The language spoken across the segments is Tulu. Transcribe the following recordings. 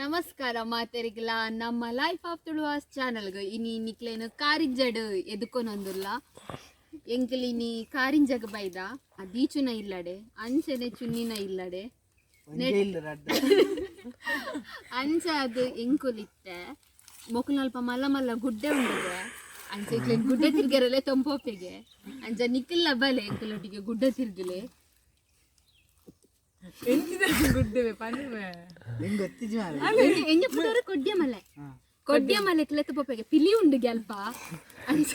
ನಮಸ್ಕಾರ ಮಾತೆರಿಗ್ಲ ನಮ್ಮ ಲೈಫ್ ಆಫ್ ತುಳುವಾಸ್ ಚಾನಲ್ಗ್ ಇನಿ ನಿಕ್ಲೇನು ಕಾರಿಂಜಡ್ ಎದುಕೊನೊಂದುಲ್ಲ. ಎಂಕಲ್ ಇನಿ ಕಾರಿಂಜಗ್ ಬೈದ ದೀಚುನ ಇಲ್ಲಡೆ ಅಂಚನೆ ಚುನ್ನಿನ ಇಲ್ಲಡೆ ಅಂಚ ಅದು ಎಂಕುಲಿತ್ತೆ ಮೊಕುಲ್ನಲ್ಪ ಮಲ್ಲ ಮಲ್ಲ ಗುಡ್ಡೆ ಉಂಡುಗೆ. ಅಂಚ ಇಕ್ಲೇನ್ ಗುಡ್ಡೆ ತಿರ್ಗೆರಲೆ ತಂಪೋಪೆಗೆ. ಅಂಚ ನಿಕ್ಕಿಲ್ಲ ಬಲೆ ಎಂಕಲೊಟ್ಟಿಗೆ ಗುಡ್ಡೆ ತಿರ್ಗಲೆ. ಎಂಜ ಪುಡೋರು ಕೊಡ್ಯ ಮಲೆ ಕೊಡ್ಯ ಮಲೆ ಕ್ಲೆತ್ತ ಪೊಪ್ಪೆಗೆ ಪಿಲಿ ಉಂಡು ಗೆಲ್ಪ. ಅಂಚ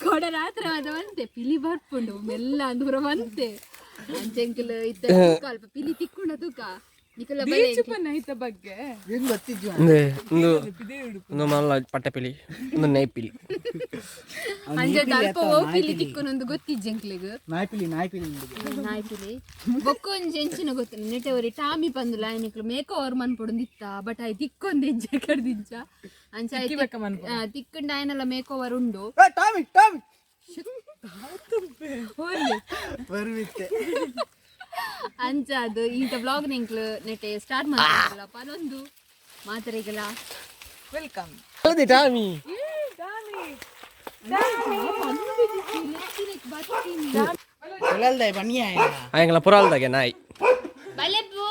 ಕೊಡ ರಾತ್ರಿ ಆದ ಬಂತೆ ಪಿಲಿ ಬರ್ಪುಂಡು ಮೆಲ್ಲ ಅಂದ್ ಪೂರ ಬಂತೆ. ಅಂಚ ಎಂಕುಲು ಇತ್ತ ತೂಕ ಅಲ್ಪ ಪಿಲಿ ತಿಕ್ಕುಂಡ ತೂಕ ನಿಕುಲ ಬಲೆ. ಬಗ್ಗೆ ಇಂದು ಇಂದು ಇಂದು ಮಲ್ಲ ಪಟ್ಟೆಪಿಲಿ, ಇಂದು ನೈಪಿಲಿ. ಅಂಚ ಅಲ್ಪ ಓ ಪಿಲಿ ತಿಕ್ಕುನೊಂದು ಗೊತ್ತಿಜ್ಜಿ ಎಂಕ್ಲೆಗ್. ನಾಯ್ಪಿಲಿ ನಾಯ್ಪಿಲಿ. ನಾಯಿ ಪಿಲಿ ಬೊಕ್ಕ ಒಂಜಿ ಎಂಚಿನ ಗೊತ್ತಿಲ್ಲ. ನೆಟೆ ಒರಿ ಟಾಮಿ ಪಂದುಲ ನಿಕ್ಲು ಮೇಕ್ ಓವರ್ ಮನ್ಪೊಡೊಂದಿತ್ತ, ಬಟ್ ಆಯ್ ತಿಕ್ಕೊಂದು ಇಜ್ಜ ಕಡ್ದಿಜ್ಜ. ಅಂಚ ಆಯ್ ತಿಕ್ಕುಂಡ ಆಯ್ನಲ್ಲ ಮೇಕ್ ಓವರ್ ಉಂಡು. Tommy Tommy. ಹೋರ್ಲಿ. ಬರ್ಬಿತ್ತೆ. ಅಂಚ ಅದು ಈತ ಬ್ಲಾಗ್ ನಿಂಕ್ಲು ನೆಟೆ ಸ್ಟಾರ್ಟ್ ಮಾಡ್ತಾರಲ್ಲ ಪನೊಂದು ಮಾತರಿಗಲ. Welcome. ಅದೇ ಟಾಮಿ. ಬನ್ನಿ. ಆಯಂಗಲ ಪುರಾಲ್ದಾಗೆ ನಾಯಿ. ಬಲೆ ಬು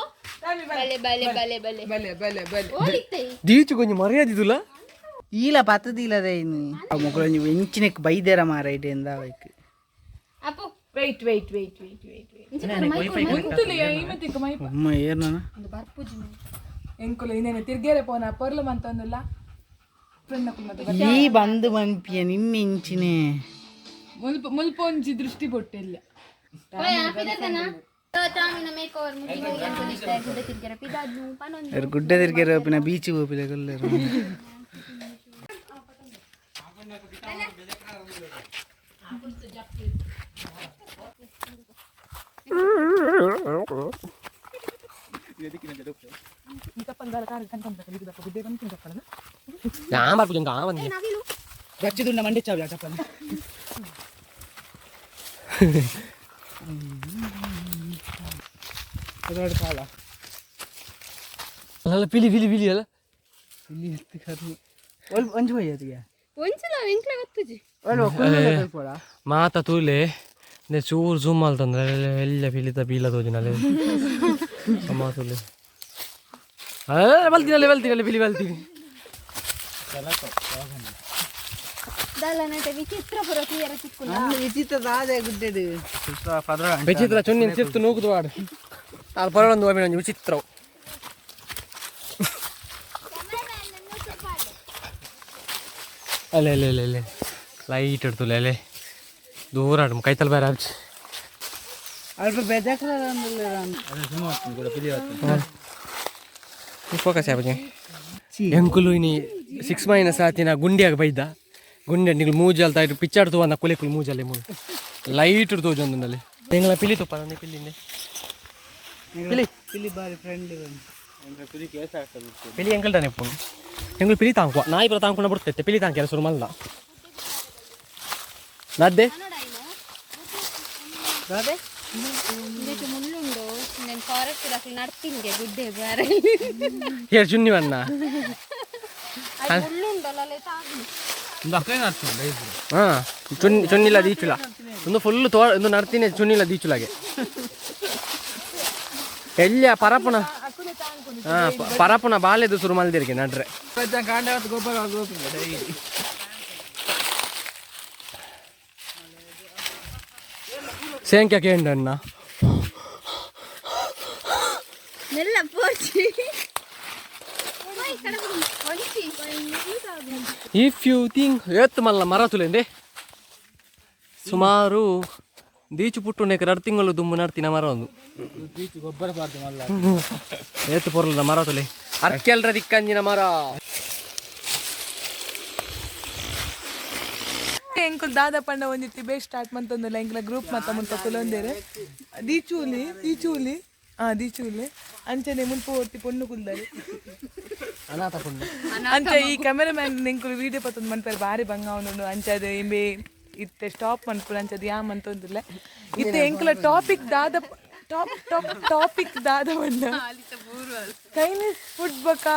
ಬಲೆ ಬಲೆ ಬಲೆ ಬಲೆ. ಬಲೆ ಬಲೆ ಬಲೆ. ಓಲಿತ್ತೈ. ದೀಚು ಕೊಂಚ ಮರ್ಯಾದಿದುಲ. ಈಲ ಪತ್ತದಿಲ್ಲದೆ ಇನ್ನು ಮೊಕಲೊಂಜಿ ಎಂಚಿನಕ್ ಬೈದೇರ ಮಾರ ಇಡೆ ಎಂದಾವೈಕ್. ಅಪ್ಪು. Wait wait wait wait wait wait. ಉಂತುಲಿ ಐಮತಿಕ್ ಮೈ. ಅಮ್ಮ ಏರ್ನ. ಒಂದು ಬರ್ಪುಜಿ. ಎಂಕುಲು ಇನ್ನೇನು ತಿರ್ಗೇರೆ ಪೋನ ಪೊರ್ಲು ಮಂತೊಂದುಲ್ಲ ಫ್ರೆಂಡ್ ಮತ್ತೆ. ಈ ಬಂದು ಮನ್ಪಿಯ ನಿನ್ನ ಇಂಚಿನೆ. ಮುಲ್ಪ ಮುಲ್ಪ ಒಂಜಿ ದೃಷ್ಟಿ ಬೊಟ್ಟಿಲ್ಲ. ಗುಡ್ಡೆ ತಿರ್ಗೇರ ಪಿನ ಬೀಚ್ ಹೋಪಿಲೆ ಕೊಲ್ಲೇರು. ഞാൻ ಬರ್ಪುಜಿ ಕಾಣ ಬಂದಿ. ಗಚ್ಚಿದುಂಡ ಮಂಡಿ ಚಾವ್ಲ ಚಪ್ಪಲ್. ಕಾಲ. ಅಲ್ಲ ಪಿಲಿ ಪಿಲಿ ಪಿಲಿ ಅಲ್ಲ. ಇಲ್ಲಿ ಎತ್ತಿ ಕರ್ಮಿ ಒಲ್ ಒಂಜಿ ಹೋಯ್ ಅದಿಗೆ. ಒಂಚಲ ಎಂಕ್ಲ ಗೊತ್ತುಜಿ. ಒಲ್ ಒಕ್ಕುಲ್ಲ. ಮಾತ ತೂಲೆ ನೆ ಚೂರು ಜೂಮ್ ಆಲ್ತಂದ್ರೆ ಎಲ್ಲ ಪಿಲಿತ ಪೀಲ ತೋಜಿನಲೆ ಸಮ ತೂಲೆ. ಬಲ್ತಿನಲ್ಲೇ ಬಲ್ತಿನಲ್ಲೇ ಪಿಲಿ ಬಲ್ತೀನಿ. ದಲ್ಲ ವಿಚಿತ್ರ ಪುರ ಕ್ಲಿಯರ್ ತಿಕ್ಕುಲ್ಲ. ವಿಚಿತ್ರ ದಾದೆ ಗುಡ್ಡೆಡು. ವಿಚಿತ್ರ ಚುನ್ನಿನ ಸಿರ್ತು ನೂಕುದು ವಾಡು ಅದು ಪರಳೊಂದು ಒಂಜಿ ವಿಚಿತ್ರ. ಅಲ್ಲೇ ಅಲ್ಲೇ ಅಲ್ಲೇ ಅಲ್ಲೇ ಲೈಟ್ ಇಡ್ತುಲೆ ಅಲ್ಲೇ ದೂರ ಆಡು ಕೈತಲ್ ಬೇರೆ ಆಚ್. ಅಲ್ಪ ಬೆದಕ್ರ. ಫೋಕಸ್ ಯಾಪಜಿ ಎಂಕುಲು ಇನಿ 6 ಮೈನಸ್ ಆತಿನ ಗುಂಡಿಯಾಗ ಬೈದ ಗುಂಡೆ ನಿಗುಲು ಮೂಜಲ್ ತಾಯ್ತು ಪಿಚ್ಚಾಡ್ತು ಅಂದ ಕುಲೆಕುಲು ಮೂಜಲ್ಲಿ ಮೂಲು ಲೈಟ್ ತೋಜೊಂದುಂಡಲ್ಲಿ ಎಂಗ್ಲ ಪಿಲಿ ತುಪ್ಪ ನಂದೆ ಪಿಲ್ಲಿಂದೆ ಪಿಲಿ. ಪಿಲಿ ಬಾರಿ ಫ್ರೆಂಡ್ಲಿ. ಪಿಲಿ ಎಂಕಲ್ ತಾನೆ ಪೋನು ಎಂಗುಲು ಪಿಲಿ ತಾಂಕುವ ನಾಯಿ ಪುರ ತಾಂಕುನ ಬಿಡ್ತೈತೆ ಪಿಲಿ ತಾಂಕಿಲ್ಲ ಶುರು ಮಲ್ಲ ನದ್ದೆ. ದಾದೆ. ಇಂದಕ್ಕೆ ಮುಳ್ಳುಂಡು ನಾನು ಫಾರೆಸ್ಟ್ ಅಸಲು ನಡ್ತಿನ್ಗೆ ಗುಡ್ಡೆ ಬೇರೆ. ಹೇಳಿ ಚುನ್ನಿ ಬಣ್ಣ. ಮುಳ್ಳುಂಡಲ್ಲ ತಾಗಿ. ಹಾ ಚುನ್ನಿ ಚುನ್ನಿಲ್ಲ ದೀಚುಲ ಒಂದು ಫುಲ್ ತೋ ಒಂದು ನಡ್ತೀನಿ ಚುನ್ನಿಲ್ಲ ದೀಚುಲಾಗೆ ಎಲ್ಲಿಯ ಪರಪುನ ಹಾ ಪರಪುನ ಬಾಲೆದು ಶುರು ಮಲ್ದಿರಿಗೆ ನಡ್ರೆ. ಸೇಂಕ್ಯ ಕೇಂಡಣ್ಣ. ನೆಲ್ಲ ಪೋಚಿ. If you think ಏತ್ ಮಲ್ಲ ಮರ ತುಲೆಂದೆ ಸುಮಾರು ದೀಚು ಪುಟ್ಟು ನೆಕ್ 2 ತಿಂಗಳು ದುಂಬು ನಡ್ತಿನ ಮರ ಒಂದು ಏತು ಪೊರ್ಲದ ಮರ ತುಲೆ ಅರ್ಕೆಲ್ರ ದಿಕ್ಕಂಜಿನ ಮರ. ಎಂಕುಲು ದಾದ ಪಂಡ ಒಂಜಿತ್ತಿ ಬೇಸ್ ಸ್ಟಾರ್ಟ್ ಮಂತೊಂದುಲ್ಲ. ಎಂಕ್ಲ ಗ್ರೂಪ್ ಮತ್ತ ಮುಲ್ಪ ಕುಲೊಂದೇರು ದೀಚೂಲಿ ದೀಚೂಲಿ ಆ ದೀಚೂಲಿ ಅಂಚನೆ ಮುಲ್ಪ ಒತ್ತಿ ಪೊಣ್ಣು ಕುಲ್ದರು. ಅನಾಥ ಪುಣ್ಯ. ಅಂಚ ಈ ಕ್ಯಾಮೆರಾಮ್ಯಾನ್ ಎಂಕುಲು ವೀಡಿಯೋ ಪತ್ತೊಂದು ಮನ್ಪೆರ್ ಬಾರಿ ಬಂಗ ಉಂಡು. ಅಂಚ ಅದು ಇಂಬೆ ಇತ್ತೆ ಸ್ಟಾಪ್ ಮನ್ಪುಡು ಅಂಚ ಅದು ಯಾ ಮಂತೊಂದುಲ್ಲ. ಇತ್ತೆ ಎಂಕುಲ ಟಾಪಿಕ್ ದಾದ ಟಾಪ್ ಟಾಪ್ ಟಾಪಿಕ್ ದಾದ ಪಂಡ ಚೈನೀಸ್ ಫುಡ್ ಬಕ.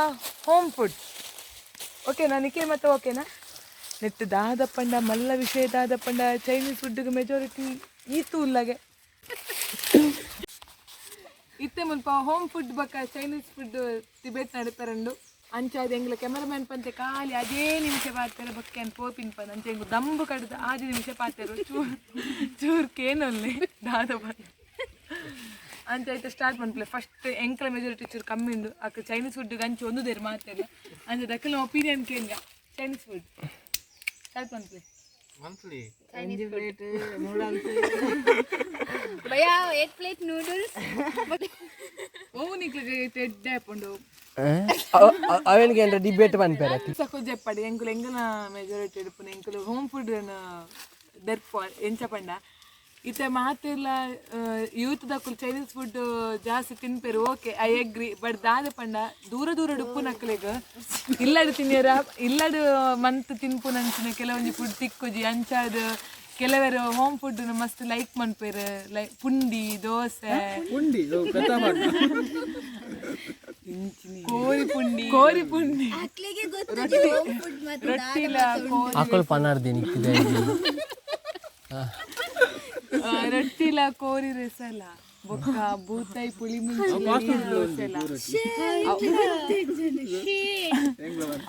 ಹೋಮ್ ಫುಡ್ ಓಕೆನಾ ನಿಖಿಲ್ ಮತ್ತೆ ಓಕೆನಾ? ನೆಟ್ಟು ದಾದಪ್ಪಂಡ ಮಲ್ಲ ವಿಷಯ ದಾದಪ್ಪಂಡ ಚೈನೀಸ್ ಫುಡ್ಗೆ ಮೆಜಾರಿಟಿ ಈತು ಉಲ್ಲಗೆ ಇತ್ತೆ ಮುಲ್ಪ ಹೋಮ್ ಫುಡ್ ಬಕ್ಕ ಚೈನೀಸ್ ಫುಡ್ ಟಿಬೇಟ್ ನಡಪರಂಡು. ಅಂಚಾದ ಎಂಗ್ಲ ಕ್ಯಾಮರಾಮ್ಯಾನ್ ಪಂತೆ ಖಾಲಿ ಅದೇ ನಿಮಿಷ ಪಾತೆರ ಬೊಕ್ಕೆ ಪೋಪಿನ್ ಪನ್ ಅಂಚೆ ಎಂಗು ದಂಬು ಕಡ್ದು ಆಜಿ ನಿಮಿಷ ಪಾತೆರು ಚೂರ್ ಚೂರ್ ಕೇನೊಲ್ಲೆ ದಾದ ಪಂಡ ಅಂಚ ಐತೆ ಸ್ಟಾರ್ಟ್ ಮನ್ಪುಲೆ. ಫಸ್ಟ್ ಎಂಕಲ ಮೆಜಾರಿಟಿ ಚೂರು ಕಮ್ಮಿ ಉಂಡು. ಅಕ್ಕ ಚೈನೀಸ್ ಫುಡ್ ಅಂಚೆ ಒಂದು ದೇರ್ ಮಾತೆಲ್ಲ ಅಂಚ ದಕ್ಕಲ ಒಪಿನಿಯನ್ ಕೇಂಗ ಚೈನೀಸ್ ಫುಡ್ ಸ್ಟಾರ್ಟ್ ಮನ್ಪುಲೆ. ಒಂಜಿ ಪ್ಲೇಟ್ ನೂಡಲ್ಸ್. ಭಯ 8 ಪ್ಲೇಟ್ ನೂಡಲ್ಸ್. ಓ ನಿಕ್ಲಿಗೆ ಎಡ್ಡೆ ಆಪುಂಡು. ಅವೇನಿಗೆ ಅಂದ್ರೆ ಡಿಬೇಟ್ ಪನ್ಪೇರ. ಸಕೋ ಜೆಪ್ಪಡಿ ಎಂಕುಲು ಎಂಗಲ ಮೆಜಾರಿಟಿ ಇಡುಪುನ ಎಂಕುಲು ಹೋಮ್ ಫುಡ್ ದೆರ್ಪ. ಎಂಚ ಪಂಡ ಇತ್ತೆ ಮಾತೆಲ್ಲ ಯೂತ್ ದಕ್ಕುಲು ಚೈನೀಸ್ ಫುಡ್ ಜಾಸ್ತಿ ತಿನ್ಪೇರು. Okay, I agree. But ದಾದ ಪಂಡ ದೂರ ದೂರ ಉಪ್ಪುನಕ್ಲೆಗ್ ಇಲ್ಲಡು ತಿನ್ಯರ ಇಲ್ಲಡು ಮಂತ್ ತಿನ್ಪುನಂಚಿನ ಕೆಲವೊಂಜಿ ಫುಡ್ ತಿಕ್ಕುಜಿ. ಅಂಚಾದ್ ಕೆಲವರು ಹೋಮ್ ಫುಡ್ ಮಸ್ತ್ ಲೈಕ್ ಮನ್ಪೇರು, ಲೈಕ್ ಪುಂಡಿ ದೋಸೆ, ಪುಂಡಿ ಕೋರಿ ಪುಂಡಿ, ಕೋರಿ ಪುಂಡಿ, ರೊಟ್ಟಿಲ ಕೋರಿ. ಆಕಳು ಪನಾರ್ದಿ ನಿಕ್ಕಿದೆ. ರೊಟ್ಟಿಲ ಕೋರಿ ರೆಸಲ ಬೊಕ್ಕ ಬೂತಾಯಿ ಪುಳಿ ಮುಂಚಿ ದೋಸೆಲ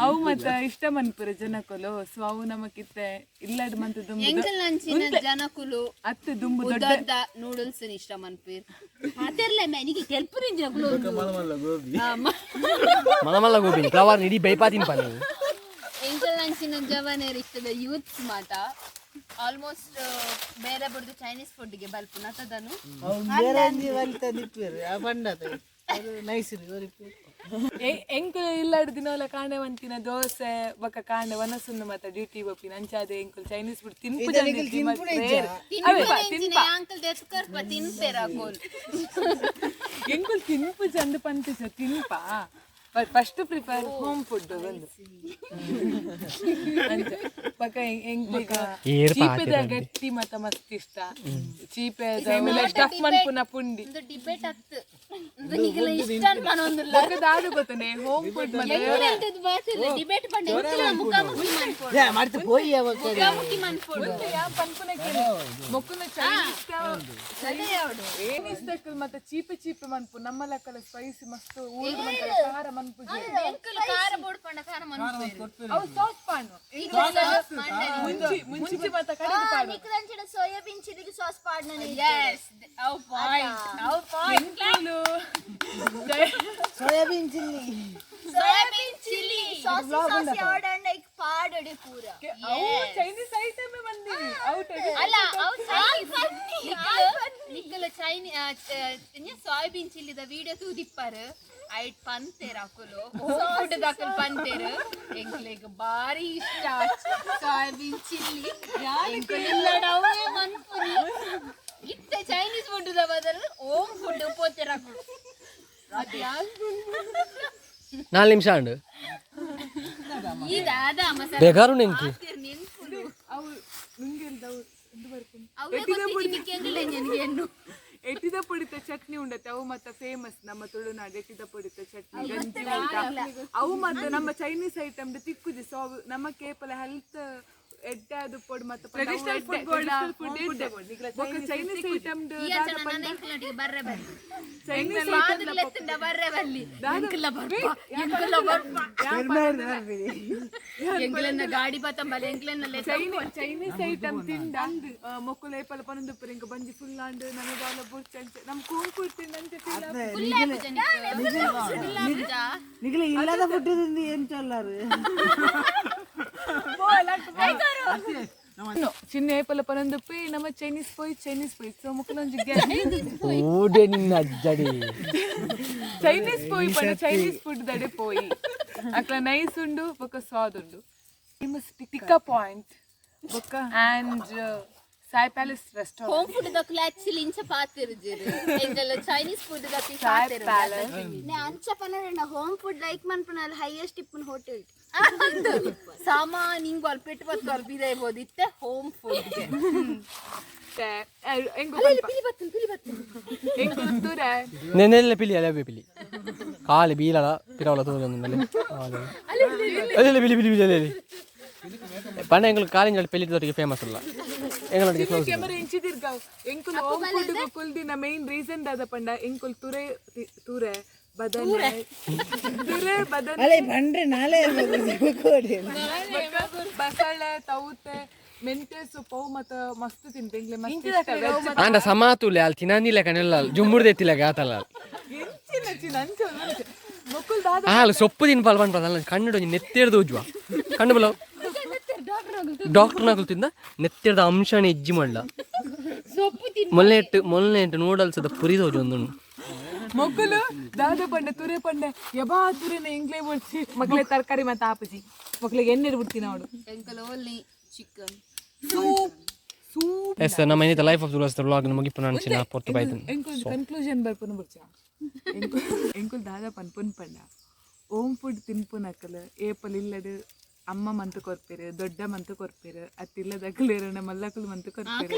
ಅವು ಮತ್ತ ಇಷ್ಟ ಮನ್ಪುರ ಜನಕುಲು. ಸೊ ಅವು ನಮಕಿತ್ತೆ ಇಲ್ಲಡ್ ಮಂತ ದುಂಬು ಎಂಕಲ್ನಂಚಿನ ಜನಕುಲು ಅತ್ತೆ ದುಂಬು ದೊಡ್ಡ ಉದ್ದದ್ದ ನೂಡಲ್ಸ್ ಇಷ್ಟ ಮನ್ಪೇರ್ ಮಾತೆರ್ಲೆ ನಿಗೆ ಕೆಲ್ಪುರಿನ ಜನಕುಲು. ಗೋಬಿ. ಮಲಮಲ್ಲ ಗೋಬಿ ಫ್ಲವರ್ ಇಡೀ ಬೈಪಾ ತಿನ್ಪ ನೀವು. ಎಂಕಲ್ನಂಚಿನ ಜವನೇರ್ ಇಷ್ಟದ ಯೂತ್ಸ್ ಮಾತ ಆಲ್ಮೋಸ್ಟ್ ಬೇರೆ ಬಡ್ದು ಚೈನೀಸ್ ಫುಡ್ಗೆ ಬಲ್ಪುನ ತದನು. ಬೇರೆ ಒಂಜಿ ವಲಿತ ದಿಪ್ಪೇರು ಆ ಪಂಡತ ನೈಸ್ ಒರಿಪು. ಎಂಕುಲು ಇಲ್ಲಡ್ ದಿನೋಲ ಕಾಂಡೆ ಮಂತಿನ ದೋಸೆ ಬೊಕ್ಕ ಕಾಂಡೆ ವನಸುಂದು ಮತ್ತ ಡ್ಯೂಟಿ ಬೊಪ್ಪಿನ. ಅಂಚಾದೆ ಎಂಕುಲು ಚೈನೀಸ್ ಫುಡ್ ತಿನ್ಪು. ತಿನ್ಪಿನ ಅಂಕಲ್ ದೆತ್ಕರ್ಪ ತಿನ್ಪೇರ ಕೋಲ್. ಎಂಕುಲು ತಿನ್ಪು ಚಂದ ಪಂತಿಸ ತಿನ್ಪ, but first prefer home food ಒಂದು ಅಂಚ. ಬೊಕ್ಕ ಎಂಕ್ ಏರ್ ಚೀಪೆದ ಗಟ್ಟಿ ಮತ್ತ ಮಸ್ತ್ ಇಷ್ಟ. ಚೀಪೆದ ಸ್ಟಫ್ ಮನ್ಪುನ ಪುಂಡಿ. ಒಂದು ಡಿಬೇಟ್ ಅತ್ತು ಒಂದು ನಿಗಲ ಇಷ್ಟ ಅನ್ಪನೊಂದುಲ್ಲ. ಬೊಕ್ಕ ದಾದ ಗೊತ್ತನೆ ಹೋಮ್ ಫುಡ್ ಮತ್ತೆ ಡಿಬೇಟ್ ಪಂಡ ಎಂಕಲ್ನ ಮುಖಾಮುಖಿ ಮನ್ಪೊಡು. ಮಾಡ್ತು ಪೋಯಿ ಅವಾಗ. ಮುಖಾಮುಖಿ ಮನ್ಪೊಡು. ಯಾ ಪನ್ಪುನ ಮೊಕ್ಕುನ ಚೈನೀಸ್ ಚೈನೀಸ್ ದಕ್ಕಲ್ ಮತ್ತೆ ಚೀಪೆ ಚೀಪೆ ಮನ್ಪು. ನಮ್ಮ ಲೆಕ್ಕಲ ಸ್ಪೈಸಿ ಮಸ್ತ್ ಊರು ಮಂತಲ ಖಾರ ಮನ್ಪುಜಿ. ಎಂಕಲ್ ಖಾರ ಬೋಡ್ ಪಂಡ ಖಾರ ಮನ್ಪುವೆರ್. ಅವು ಸಾಸ್ ಪಾನು ಮುಂಚಿ ಮುಂಚಿ ಮತ್ತ ಕಡೆದು ಪಾಡು. ಸೋಯಾಬೀನ್ ಚಿಲ್ಲಿಗೆ ಸಾಸ್ ಪಾಡ್ನ. ಎಸ್, ಅವು ಪಾಯಿಂಟ್, ಅವು ಪಾಯಿಂಟ್. ಎಂಕುಲು soybean chilli. Soybean chilli. Sauce sauce ಯಾವಡಂಡ ಈಗ ಪಾಡಡೆ ಪೂರ. ಅವು ಚೈನೀಸ್ ಐಟಮ್ ಬಂದಿವಿ ಅವು. ಅಲ್ಲ, ಅವು ಚೈನೀಸ್ ನಿಕ್ಕಲ ಚೈನಿ ಸೋಯಾಬೀನ್ ಚಿಲ್ಲಿದ ವಿಡಿಯೋ ತೂದಿಪ್ಪಾರು. ಐಟ್ ಪಂತೇರ್ ಅಕುಲು ಫುಡ್ ದಕಲ್ ಪಂತೇರ್ ಎಂಕ್ಲೆಗ್ ಬಾರಿ ಇಷ್ಟ ಸೋಯಾಬೀನ್ ಚಿಲ್ಲಿ. ಎಂಕುಲು ಅವೇ ಮನ್ಪುನಿ. ಇತ್ತೆ ಚೈನೀಸ್ ಫುಡ್ the ಬದಲು ಓಮ್ ಫುಡ್ ಪೋತೇರ್ ಅಕುಲು. 4 ನಿಮಿಷ ಅಂಡು. ಈ ದಾದ ಮಸಾಲ ಬೇಗಾರು ನೆಂಕಿ. ನೆನ್ಪುಡು. ಅವು ನುಂಗೆಲ್ದವು ಒಂದು ಬರ್ಪುಂಡು. ಅವೇ ಗೊತ್ತಿಜ್ಜಿ ನಿಕ್ಕೆ ಎಂಕಲೆ ನನಗೆ ಎನ್ನು. ಎಟ್ಟಿದ ಪೊಡಿತ ಚಟ್ನಿ ಉಂಡತೆ. ಅವು ಮತ್ತೆ ಫೇಮಸ್ ನಮ್ಮ ತುಳುನಾಡು ಎಟ್ಟಿದ ಪೊಡಿತ ಚಟ್ನಿ ಗಂಜಿ ಊಟ. ಅವು ಮತ್ತೆ ನಮ್ಮ ಚೈನೀಸ್ ಐಟಮ್ ತಿಕ್ಕುಜಿ. ಸೊ ಅವು ನಮ್ಮ ಕೇಪಲ ಹೆಲ್ತ್ ಎಡ್ಡೆ ಅದು ಪೊಡು ಮತ್ತೆ ಟ್ರೆಡಿಷನಲ್ ಫುಡ್ ಚೈನೀಸ್ ಐಟಮ್. ಈ ಅಂಚನ ನನ್ನ ಎಂಕಲೊಟ್ಟಿಗೆ ಬರ್ರೆ ಬರ್ರಿ. ಚೈನೀಸ್ ಬಾದುಲೆತ್ತುಂಡ ಬರ್ರೆ ಬಲ್ಲಿ. ಎಂಕಲ ಬರ್ಪ, ಎಂಕಲ ಬರ್ಪ, ಎಂಕಲನ್ನ ಗಾಡಿ ಬತ್ತಂಬಲ್ಲ ಎಂಕಲನ್ನ. ಚೈನೀಸ್ ಐಟಮ್ ತಿಂದ ಮೊಕ್ಕುಲು ಏಪಲ ಪನೊಂದು ಇಂಕ ಬಂಜಿ ಫುಲ್ ಆಂಡ್ ನಮಗೆ ಬಾಲ ಬುರ್ಚ್ ಅಂಚೆ ನಮ್ಮ ಕೂಂಕುಲ್ ತಿಂದ ಅಂಚೆ feel ನಿಗಲ ಇಲ್ಲದ ಫುಡ್ ತಿಂದು ಏನ್ ಚೊಲ್ಲಾರು. ಚಿನ್ನ ಏಪಲ ಪನೊಂದುಪ್ಪಿ ನಮ್ಮ ಚೈನೀಸ್ ಪೋಯ್ ಚೈನೀಸ್ ಪೋಯ್. ಸೊ ಮೊಕ್ಕಲೊಂಜಿ ಓಡೆ ನಿನ್ನ ಅಜ್ಜಡಿ. ಚೈನೀಸ್ ಪೋಯಿ ಪಂಡ ಚೈನೀಸ್ ಫುಡ್ ದಡೆ ಪೋಯಿ. ಅಕ್ಲ ನೈಸ್ ಉಂಡು ಬೊಕ್ಕ ಸ್ವಾದ್ ಉಂಡು. ಫೇಮಸ್ ಟಿಕ್ಕಾ ಪಾಯಿಂಟ್ ಬೊಕ್ಕ and Sai palace restaurant. Home food ದಕ್ಕಲ ಆಕ್ಚುಲಿ ಇಂಚ ಪಾತಿರ್ಜಿರು ಎಂಕಲ ಚೈನೀಸ್ ಫುಡ್ ದಕ್ಕಲ ಸಾಯಿ ಪಾತಿರು. ಪ್ಯಾಲೇಸ್. ನೆ ಅಂಚ ಪನಡ home food like ಮನ್ಪುನ highest ಇಪ್ಪುನ ಹೋಟೆಲ್. ಸಾಮಾನ್ ಹಿಂಗ್ ಅಲ್ಲಿ ಪೆಟ್ಟು ಬತ್ತು ಅಲ್ಲಿ ಬೀದ ಇರ್ಬೋದು ಇತ್ತೆ ಹೋಮ್ ಫುಡ್. ಎಂಗು ಪಿಲಿ ಬತ್ತು, ಪಿಲಿ ಬತ್ತು. ಎಂಗು ತೂರೆ. ನೆನೆಲ್ಲ ಪಿಲಿ ಅಲ್ಲ, ಪಿಲಿ ಕಾಲಿ ಬೀಲಲ ಪಿರವಲ ತೋಜೊಂದುಂಡಲೆ. ಅಲ್ಲೆಲ್ಲ ಬಿಲಿ ಬಿಲಿ ಬಿಲಿ ಅಲ್ಲಿ ಪಂಡ ಎಂಗ್ಳು ಕಾಲಿಂಜಲ್ ಪೆಲ್ಲಿ ದೊಟ್ಟಿಗೆ ಫೇಮಸ್ ಅಲ್ಲ ಎಂಗಳೊಟ್ಟಿಗೆ ಕ್ಲೋಸ್. ಕ್ಯಾಮರಾ ಇಂಚಿ ತಿರ್ಗಾವ್. ಎಂಕುಲ್ ಹೋಮ್ ಫುಡ್ ಕುಲ್ದಿನ ಮೈನ್ ರೀಸನ್ ದಾದ ಪಂಡ, ಎಂಕುಲ್ ತುರೆ ತುರೆ ಬದನೆ, ತುರೆ ಬದನೆ. ಅಲೆ ಬಂಡ್ರೆ ನಾಳೆ ಕೋಡಿ. ಬಸಳೆ, ತೌತೆ, ಮೆಂತೆ ಸೊಪ್ಪು ಅವು ಮತ್ತ ಮಸ್ತ್ ತಿಂತೆ ಎಂಗ್ಲೆ ಮಸ್ತ್ ಇಷ್ಟ veg. ಆಂಡ ಸಮಾತುಲೆ ಅಲ್ಲಿ ತಿನ್ನಂದಿಲ್ಲ ಕಣೆಲ್ಲ ಜುಮ್ಮುರ್ದೆತ್ತಿಲ್ಲ ಗಾತಲ್ಲ. ಎಂಚಿನ ಚಿನ್ನ ಅಂಚ ಮೊಕ್ಕುಲ್ ದಾದ. ಆಲ್ ಸೊಪ್ಪು ತಿನ್ಪಾಲ್ ಪನ್ಪದ ಅಲ್ಲ, ಕಣ್ಣು ನೆತ್ತೆರ್ದು ಉಜ್ವ ಕಣ್ಣು ಬಲ ಡಾಕ್ಟರ್ ನಕಲು ತಿಂದ ನೆತ್ತೆರ್ದ ಅಂಶನೇ ಇಜ್ಜಿ ಮಾಡಲ. ಸೊಪ್ಪು ತಿನ್. ಮೊನ್ನೆ ಮೊನ್ನೆ ನೂಡಲ್ಸ್ ಅದ ಪುರಿ ತೋಜು ಒಂದು. ಮೊಕ್ಕುಲು ದಾದ ಪಂಡೆ, ತುರೆ ಪಂಡೆ, ಯಬಾ ತುರೆನ ಎಂಗ್ಲೆ ಬೋಡ್ಚಿ ಮಕ್ಳೆ ತರಕಾರಿ ಮತ್ತೆ ಆಪುಜಿ, ಮಕ್ಳಿಗೆ ಎಣ್ಣೆ ಬಿಡ್ತೀನಿ ಅವಳು. ಎಂಕಲ್ only chicken. Soup soup. Yes, ನಮ್ಮ ಏನಿದೆ ಲೈಫ್ ಆಫ್ ತುಳಸ್ ವ್ಲಾಗ್ ಮುಗಿಪು ನಾನು ಪೊರ್ತು ಬೈತನ್. ಎಂಕುಲ್ ಕನ್ಕ್ಲೂಷನ್ ಬರ್ಪುನ ಬುಡ್ಚ. ಎಂಕುಲ್ ದಾದ ಪನ್ಪುನ್ ಪಂಡ, ಓಮ್ ಫುಡ್ ತಿನ್ಪುನಕಲ್ ಏಪಲ್ ಇಲ್ಲಡ್ ಅಮ್ಮ ಮಂತು ಕೊರ್ಪೆರು, ದೊಡ್ಡ ಮಂತು ಕೊರ್ಪೆರು, ಅತ್ತಿಲ್ಲದಕಲ್ ಏರನ ಮಲ್ಲಕುಲು ಮಂತು ಕೊರ್ಪೆರು.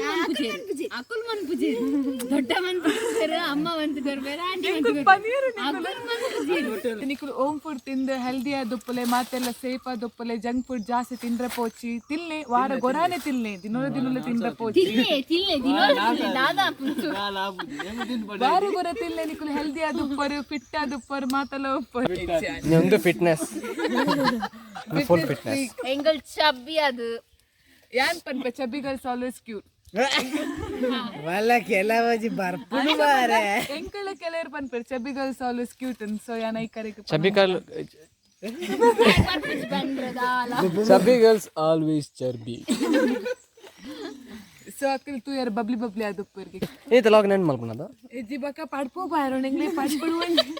ಅಕುಲ್ ಮನ್ ಪೂಜೇರು, ದೊಡ್ಡ ಮನ್ ಪೂಜೇರು, ಅಮ್ಮ ಮಂತು ಕೊರ್ಪೇರು, ಆಂಟಿ ಮಂತು ಕೊರ್ಪೇರು. ಪನೀರ್. ಅಕುಲ್ ಮನ್ ಪೂಜೇರು. ನಿಕುಲು ಓಮ್ ಫುಡ್ ತಿಂದು ಹೆಲ್ದಿ ಆದುಪ್ಪಲೆ, ಮಾತೆಲ್ಲ ಸೇಫ್ ಆದುಪ್ಪಲೆ. ಜಂಕ್ ಫುಡ್ ಜಾಸ್ತಿ ತಿಂದ್ರೆ ಪೋಚಿ, ತಿನ್ಲೆ ವಾರ ಗೊರಾನೆ ತಿನ್ಲೆ, ದಿನೋಲ ದಿನೋಲ ತಿಂದ್ರೆ ಪೋಚಿ. ತಿನ್ಲೆ ತಿನ್ಲೆ, ದಿನೋಲ ತಿನ್ಲೆ ದಾದಾ ಪುಂಚು. ವಾರ ಗೊರ ತಿನ್ಲೆ, ನಿಕುಲು ಹೆಲ್ದಿ ಆದುಪ್ಪರು, ಫಿಟ್ ಆದುಪ್ಪರು, ಮಾತೆಲ್ಲ ಉಪ್ಪರು. ಒಂದು ಫಿಟ್ನೆಸ್, ಫುಲ್ ಫಿಟ್ನೆಸ್. ಎಂಕಲ್ ಚಬ್ಬಿ ಅದು. ಯಾನ್ ಪನ್ಪೆ, ಚಬ್ಬಿ ಗರ್ಲ್ಸ್ ಆಲ್ವೇಸ್ ಕ್ಯೂಟ್. ವಲ್ಲ ಕೆಲವಜಿ ಬರ್ಪುಡು ಬಾರೆ. ಎಂಕಳ ಕೆಲವರು ಪನ್ಪೆರ್ ಚಬ್ಬಿ ಗರ್ಲ್ಸ್ ಆಲ್ವೇಸ್ ಕ್ಯೂಟ್. ಸೊ ಯಾನ್ I ಕರೆಕ್. ಚಬ್ಬಿ ಕರ್ಲ್ ಬಂದ್ರದಾಲ. Chabbi girls always ಚರ್ಬಿ. ಸೊ ಅಕ್ಕಲ್ ತೂ ಯಾರು ಬಬ್ಲಿ ಬಬ್ಲಿ ಆದುಪ್ಪರಿಗೆ. ಏತ ಲಾಗ್ ನೆನ್ ಮಲ್ಪುನದ. ಎಜ್ಜಿ ಬಕ್ಕ ಪಾಡ್ಪೋ ಬಾರೋಣ. ಎಂಗ್ಲೆ ಪಾಡ್ಪಡು ಒಂಜಿ,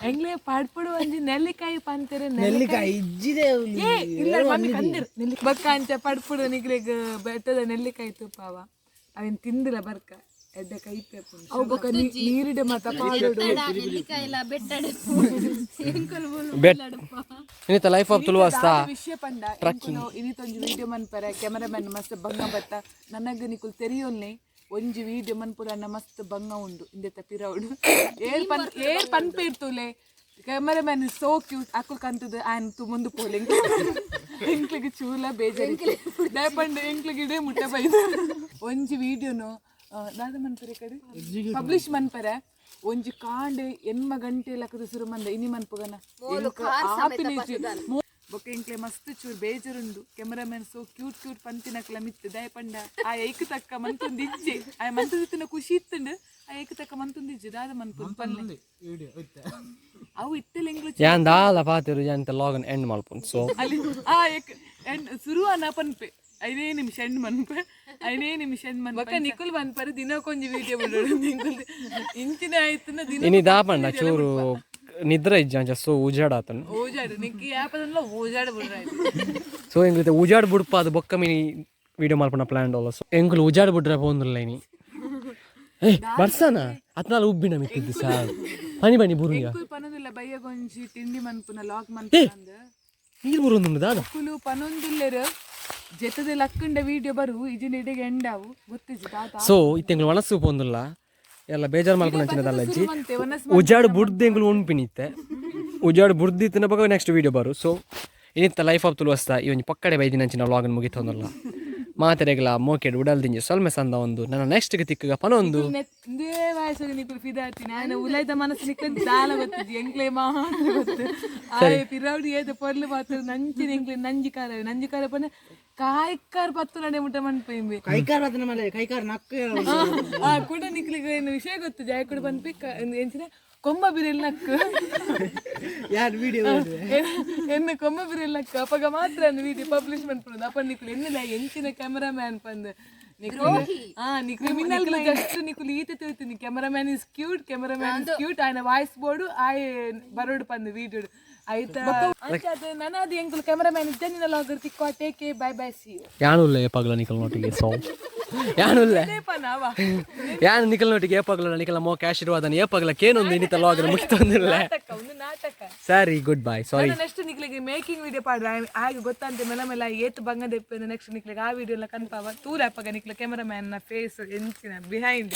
ಎಂಗ್ಲೆ ಪಾಡ್ಪಡು ಒಂಜಿ ನೆಲ್ಲಿಕಾಯಿ ಪಂತೆರೆ. ನೆಲ್ಲಿಕಾಯಿ ಇಜ್ಜಿದೆ. ಏ ಇಲ್ಲ, ಮಮ್ಮಿ ಕಂದಿರ್ ನೆಲ್ಲಿ ಬಕ್ಕ. ಅಂಚ ಪಡ್ಪುಡು ನಿಗ್ಲೆಗ್ ಬೆಟ್ಟದ ನೆಲ್ಲಿಕಾಯಿ ತುಪ್ಪಾವ ಅವೇನ್ ತಿಂದಿಲ್ಲ ಬರ್ಕ ಎಡ್ಡೆ ಕೈ ಪೇಪುಂಡು ಅವು. ಬೊಕ್ಕ ನೀರಿಡೆ ಮಾತ ಪಾಡೋಡು. ನೆಲ್ಲಿಕಾಯಿಲ ಬೆಟ್ಟಡ ಎಂಕುಲು ಬೆಟ್ ಏನಿತ್ತ ಲೈಫ್ ಆಫ್ ತುಳುವಾಸ್ತಾ. ವಿಷಯ ಪಂಡ, ಎಂಕುಲು ಇನಿತೊಂಜಿ ವಿಡಿಯೋ ಮನ್ಪರೆ ಕ್ಯಾಮರಾಮನ್ ಮಸ್ತ್ ಬಂಗ ಬತ್ತ. ನನಗ್ ನಿಕುಲ್ ತೆರಿಯೊಲ್ನೆ, ಒಂಜಿ ವಿಡಿಯೋ ಮನ್ಪುರ ಅನ್ನ ಮಸ್ತ್ ಬಂಗ ಉಂಡು. ಇಂದೆತ್ತ ಪಿರೌಡು ಏರ್ ಪನ್ ಏರ್ ಪನ್ಪೆ ಇರ್ತುಲೆ, ಕ್ಯಾಮರಾಮನ್ ಸೋ ಕ್ಯೂಟ್. ಅಕುಲ್ ಕಂತದ ಆನ್ ತು ಮುಂದು ಪೋಲೆ. ಎಂಕ್ಲಿಗೆ ಚೂಲ ಬೇಜಾರು ದಯಪಂಡ ಎಂಕ್ಲಿಗೆ ಇಡೇ ಮುಟ್ಟ ಬೈದ. ಒಂಜಿ ವಿಡಿಯೋನು ದಾದ ಮನ್ಪರೆ ಕಡೆ ಪಬ್ಲಿಷ್ ಮನ್ಪರೆ ಒಂಜಿ ಕಾಂಡೆ 8 ಗಂಟೆ ಲಕ್ಕದ ಸುರು ಮಂದ ಇನಿ ಮನ್ಪುಗನ ಆಪಿನಿಜಿ. ಬೊಕ್ಕ ಎಂಕ್ಲೆ ಮಸ್ತ್ ಚೂರು ಬೇಜಾರುಂಡು. ಕ್ಯಾಮರಾಮನ್ ಸೋ ಕ್ಯೂಟ್ ಕ್ಯೂಟ್ ಪಂತಿನಕ್ಲ ಮಿತ್ತು ದಯಪಂಡ ಆ ಏಕ್ ತಕ್ಕ ಮಂತೊಂದು ಇಜ್ಜೆ. ಆ ಮಂತುದಿತ್ತಿನ ಖುಷಿ ಇತ್ತುಂಡು, ಆ ಏಕ್ ತಕ್ಕ ಮಂತೊಂದು ಇಜ್ಜೆ. ದಾದ ಮನ್ಪುಂದು ಪಲ್ಲೆ ಅವು ಇತ್ತಲ್ಲ ಎಂಕ್ಲು. ಯಾನ್ ದಾಲ ಪಾತೆರು, ಯಾನ್ ಲಾಗ್ ಎಂಡ್ ಮಲ್ಪುನ್ ಸೊ. ಅಲ್ಲಿ ಆ ಏಕ್ ಎಂಡ್ ಸುರು ಅನ್ನ ಪನ್ಪೆ, 5 ನಿಮಿಷ ಎಂಡ್ ಮನ್ಪೆ, 5 ನಿಮಿಷ ಎಂಡ್ ಮನ್ಪೆ. ಬೊಕ್ಕ ನಿಕುಲ್ ಮನ್ಪರೆ ದಿನಕ್ಕೊಂಜಿ ವಿಡಿಯೋ ಬಿಡೋಡು. ನಿಕುಲ್ ಇಂಚಿನ ಆಯ್ತನ ದಿನ. ಇನಿ ದಾಪಂಡ ಚೂರು ನಿದ್ರೆ ಇಜ್ಜ ಅಂಚ, ಸೊ ಉಜಾಡಾತನು. ಓಜಾಡು ನಿಕ್ಕಿ ಯಾಪದಲ್ಲ ಓಜಾಡು ಬಿಡ್ರ. ಸೊ ಎಂಗ್ಲಿತೆ ಉಜಾಡ್ ಬುಡ್ಪಾದ ಬೊಕ್ಕ ಮಿನಿ ವಿಡಿಯೋ ಮಲ್ಪುನ ಪ್ಲಾನ್ ಡೋಲ. ಸೊ ಎಂಕುಲು ಉಜಾಡ್ ಬುಡ್ರೆ ಪೋಂದುಲ್ಲ ಇನಿ. ಏ ಬರ್ಸಾನ ಅತ್ನಾಲ ಉಬ್ಬಿನ ಮಿತ್ತಿದ್ದು ಸಾರ್ ಪನಿ ಪನಿ ಬುರುಂಗ. ಎಂಕುಲ್ ಪನೊಂದುಲ್ಲ ಬಯ್ಯಗೊಂಜಿ ತಿಂಡಿ ಮನ್ಪುನ ಲಾಗ್ ಮನ್ಪುನ. ನೀರು ಬುರುಂದುಂಡು ದಾದ. ಕುಲು ಪನೊಂದುಲ್ಲೆರ್ ಜೆತದ ಲಕ್ಕಂಡ ವಿಡಿಯೋ ಬರು ಇಜಿನ ಇಡೆಗೆ ಎಂಡಾವು ಗೊತ್ತಿಜ್ಜಿ ದಾದ. ಸೊ ಇತ್ತೆಂಗ್ಳು ಒಣಸು ಪೋಂದುಲ್ಲ ಎಲ್ಲ ಬೇಜಾರು ಮಲ್ಪುನ ಅಜ್ಜಿ. ಮಂತೆ ಒನಸ್. ಉಜಾಡ್ ಬುಡ್ದು ಎಂಕುಲು ಉಣ್ಪಿನಿತ್ತೆ ಉಜಾಡ್ ಬುಡ್ದಿತ್ತಿನ ಬೊಕ ನೆಕ್ಸ್ಟ್ ವಿಡಿಯೋ ಬರು. ಸೊ ಇನಿತ್ತ ಲೈಫ್ ಆಫ್ ತುಳುವಸ್ತ ಈ ಒಂಜಿ ಪಕ್ಕಡೆ ಬೈದಿನಂಚಿನ ವ್ಲಾಗ್ ಮುಗಿತೊಂದಲ್ಲ. ಮಾತೆರೆಗ್ಲ ಮೋಕೆಡ್ ಉಡಲ್ದಿಂಜಿ ಸೊಲ್ಮೆ ಸಂದ ಒಂದು ನನ್ನ ನೆಕ್ಸ್ಟ್ ತಿಕ್ಕಗ ಪನೊಂದು. ಇಂದೇ ವಯಸ್ಸಿಗೆ ನಿಕುಲು ಫಿದಾತಿ ನಾನು ಉಲೈದ ಮನಸ್ಸು ನಿಕ್ಲೆ ದಾಲ ಗೊತ್ತಿಜ್ಜಿ, ಎಂಕ್ಲೆ ಮಾತ್ರ ಗೊತ್ತು. ಆಯೆ ಪಿರೌಡಿ ಏದ ಪೊರ್ಲು ಮಾತ್ರ ನಂಚಿನ ಎಂಕ್ಲೆ ನಂಜಿ ಕಾರ ನಂಜಿ ಕಾರ ಪಂಡ ಕಾಯ್ಕಾರ್ ಪತ್ತು ನಡೆ ಮುಟ್ಟ ಮನ್ಪೆಂಬೆ. ಕೈಕಾರ್ ಬತ್ತನ ಮಲೆ ಕೈಕಾರ್ ನಕ್ಕು. ಆ ಕೂಡ ನಿಕ್ಲಿಗೆ ಏನು ವಿಷಯ ಗೊತ್ತು ಜಾಯ ಕೂಡ ಪನ್ಪಿ ಎಂಚಿನ ಕೊಂಬ ಬಿರೆಲ್ ನಕ್ಕು. ಯಾರು ವಿಡಿಯೋ? ಎನ್ನ ಕೊಂಬ ಬಿರೆಲ್ ನಕ್ಕು ಅಪಗ ಮಾತ್ರ ವಿಡಿಯೋ ಪಬ್ಲಿಷ್ ಮನ್ಪುನದು. ಅಪ್ಪ ನಿಕ್ಲು ಎನ್ನಿಲ್ಲ ಎಂಚಿನ ಕ್ಯಾಮರಾಮ್ಯಾನ್ ಪಂದ್ ನಿಕ್ಲು. ಆ ನಿಕ್ಲು ಜಸ್ಟ್ ನಿಕ್ಲು ಈತ ತಿಳ್ತೀನಿ, cameraman is cute, cameraman is cute, ಆಯ್ನ ವಾಯ್ಸ್ ಬೋರ್ಡು ಆಯ್ ಬರೋಡು ಪಂದ್ ವಿಡಿಯೋ ಆಯ್ತಾ. ನನ್ನ ಅದು ಎಂಕುಲು ಕ್ಯಾಮರಾಮ್ಯಾನ್ ಇದ್ದ ನಿನ್ನ ಲಾಗರ್ ತಿಕ್ಕೋ. Take, bye bye, see you. ಯಾನುಲ್ಲ ಪಗಲ ನಿಕಲ್ ನೋಟಿಗೆ. ಸೊ ಯಾನುಲ್ಲೆ. ಪನಾವ. ಯಾನ್ ನಿಕಲ್ ನೋಟಿಗೆ ಏಪಾಗಲ ನಿಕಲ ಮೋಕೆ ಆಶೀರ್ವಾದನ ಏಪಾಗಲ ಕೇನೊಂದು ಇನ್ನಿತ ಲಾಗ್ ಮುಗಿತೊಂದಿಲ್ಲ. ನಾಟಕ, ಒಂದು ನಾಟಕ. ಸರಿ, ಗುಡ್ ಬಾಯ್, ಸಾರಿ. ನೆಕ್ಸ್ಟ್ ನಿಕ್ಲಿಗೆ ಮೇಕಿಂಗ್ ವಿಡಿಯೋ ಪಾಡ್ರೆ ಆಗ ಗೊತ್ತಂತೆ ಮೆಲ್ಲ ಮೆಲ್ಲ ಏತ್ ಬಂಗ ದೆಪ್ಪೆ. ನೆಕ್ಸ್ಟ್ ನಿಕ್ಲಿಗೆ ಆ ವಿಡಿಯೋ ಎಲ್ಲ ಕನ್ಪಾವ ತೂರ ಅಪ್ಪಗ ನಿಕ್ಲ ಕ್ಯಾಮರಾಮ್ಯಾನ್ ನ ಫೇಸ್ ಎಂಚಿನ ಬಿಹೈಂಡ್.